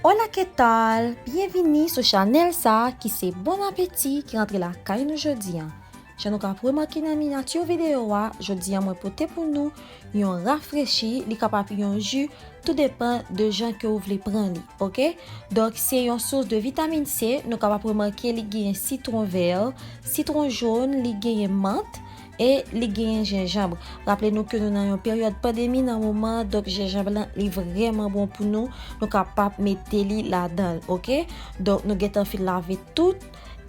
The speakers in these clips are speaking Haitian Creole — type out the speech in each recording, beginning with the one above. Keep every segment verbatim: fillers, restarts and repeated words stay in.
Hola, ¿qué tal? Byenvini sou chanèl sa ki se Bon Apeti ki rantre lakay nou jodi a. Jan nou ka remake nan miniyati videyo a, jodi a mwen pote pou nou yon rafrechi, li kapab yon ji, tou depan de jan ke ou vle pran li, oke? Donk, se yon sous de vitamin C, nou kapab remake li genyen sitwon vè, sitwon jòn, li genyen mant, e li genyen jenjanm. Raple nou ke nou nan yon peryòd pandemi nan moman, donk jenjanm lan li vrèman bon pou nou. Nou kapab mete li ladan l, oke? Donk nou gentan fin lave tout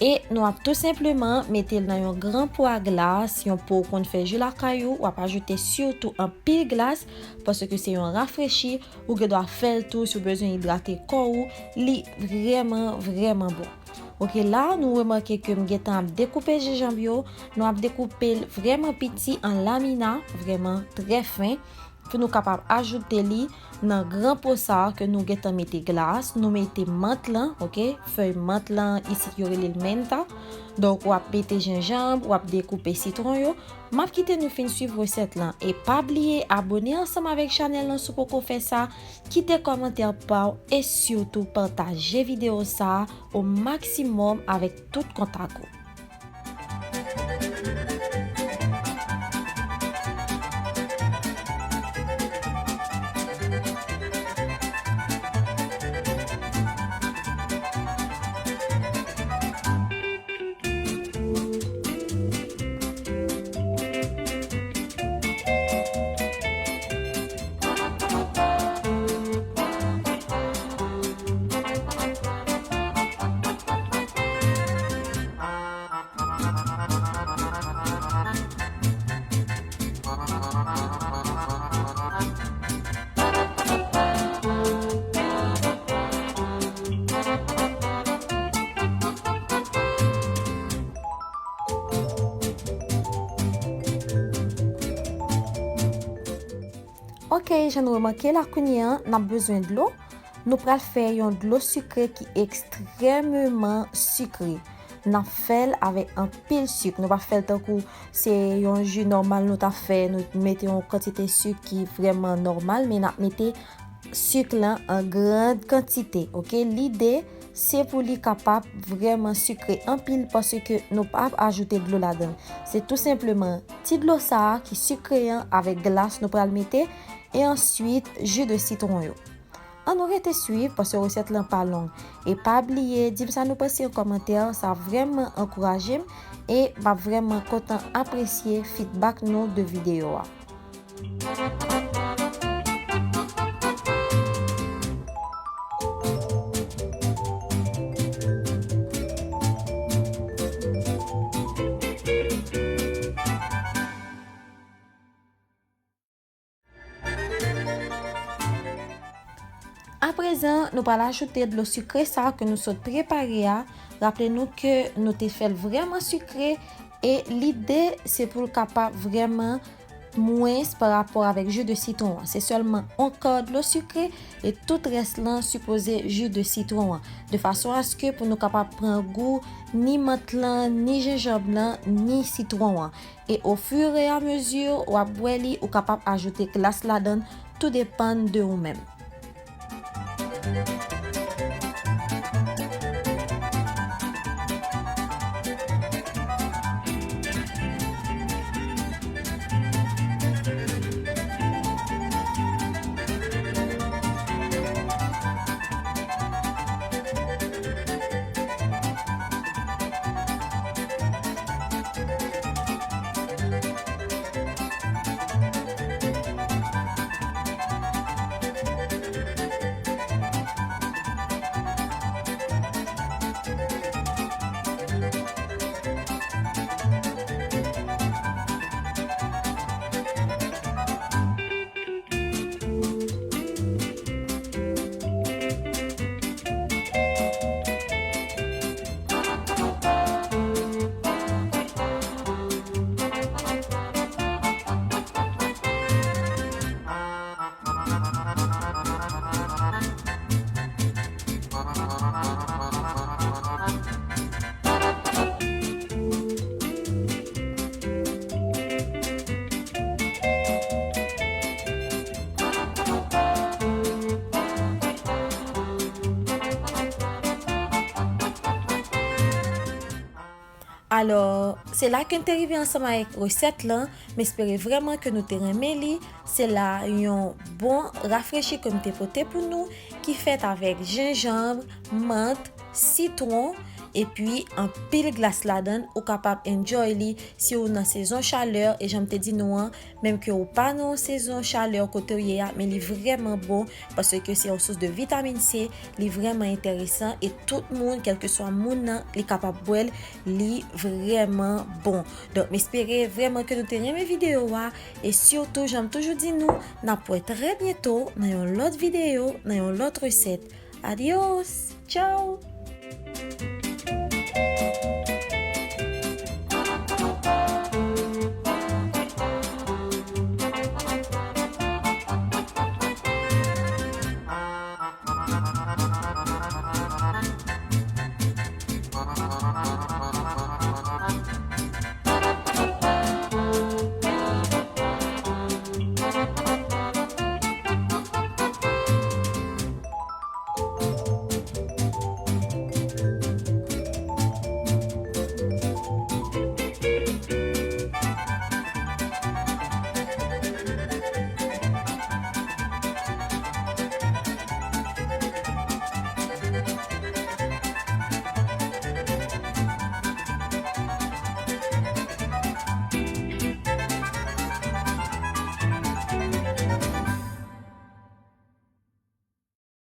e nou ap tou senpleman mete l nan yon gran po a glas, yon po ou konn fè ji lakay ou, w ap ajoute sitou anpil glas, paske se yon rafrechi, ou gen dwa fè l tou si w bezwen idrate kò ou, li vrèman, vrèman bon. Oke, la nou remake ke m gentan ap dekoupe jenjanm yo, nou ap dekoupe l vrèman piti an lamina, vrèman trè fen, pou nou kapab ajoute li nan gran po sa a ke nou gentan mete glas, nou mete mant lan, oke, fèy mant lan, isit yo rele l menta. Donk, w ap mete jenjanm, w ap dekoupe sitwon yo. M ap kite nou fin swiv resèt lan. E pa bliye abòne ansanm avèk chanèl lan si w poko fè sa, kite kòmantè pa w e sitou pataje videyo sa a o maksimòm avèk tout kontak ou. Oke, jan nou remake la kounye a, n ap bezwen dlo. Nou pral fè yon dlo sikre ki ekstrèmeman sikre. N ap fè l avèk anpil sik. Nou pa fè l tankou se yon ji nòmal nou ta fè, nou mete yon kantite sik ki vrèman nòmal, men n ap mete sik lan an gran kantite, oke? Lide, se pou li kapab vrèman sikre anpil paske nou p ap ajoute dlo ladan l. Se tou senpleman ti dlo sa a ki sikre an avèk glas nou pral mete, e answit ji de sitwon yo. Ann nou rete swiv paske resèt lan pa long. E pa bliye di m sa nou panse an kòmantè, sa vrèman ankouraje m e m ap vrèman kontan apresye feedback nou de videyo a. Aprezan, nou pral ajoute dlo sikre sa ke nou sot prepare a. Raple nou ke nou te fè l vrèman sikre e lide se pou l kapab vrèman mwens pa rapò avèk ji de sitwon an. Se sèlman yon kar dlo sikre e tout rès lan sipoze ji de sitwon an. De fason aske pou nou kapab pran gou ni mant lan, ni jenjanm lan, ni sitwon an. E ofiramezi w ap bwè li, ou kapab ajoute glas ladan l, tou depann de ou menm. Alò, se la ke n te rive ansanm avèk resèt lan. M espere vrèman ke nou te renmen li. Se la yon bon rafrechi ke m te pote pou nou, ki fèt avèk jenjanm, mant, sitwon, epi anpil glas ladan l. Ou kapab enjoy li si ou nan sezon chalè, e jan m te di nou an, menm ke ou pa nan yon sezon chalè kote w ye a, men li vrèman bon, paske se yon sous de vitamin C, li vrèman enteresan, e tout moun, kèlkeswa moun nan, li kapab bwè l, li vrèman bon. Donk, m espere vrèman ke nou te renmen videyo a, e sitou, jan m toujou di nou, n ap wè trè byento nan yon lòt videyo, nan yon lòt resèt. Adios! Tchao!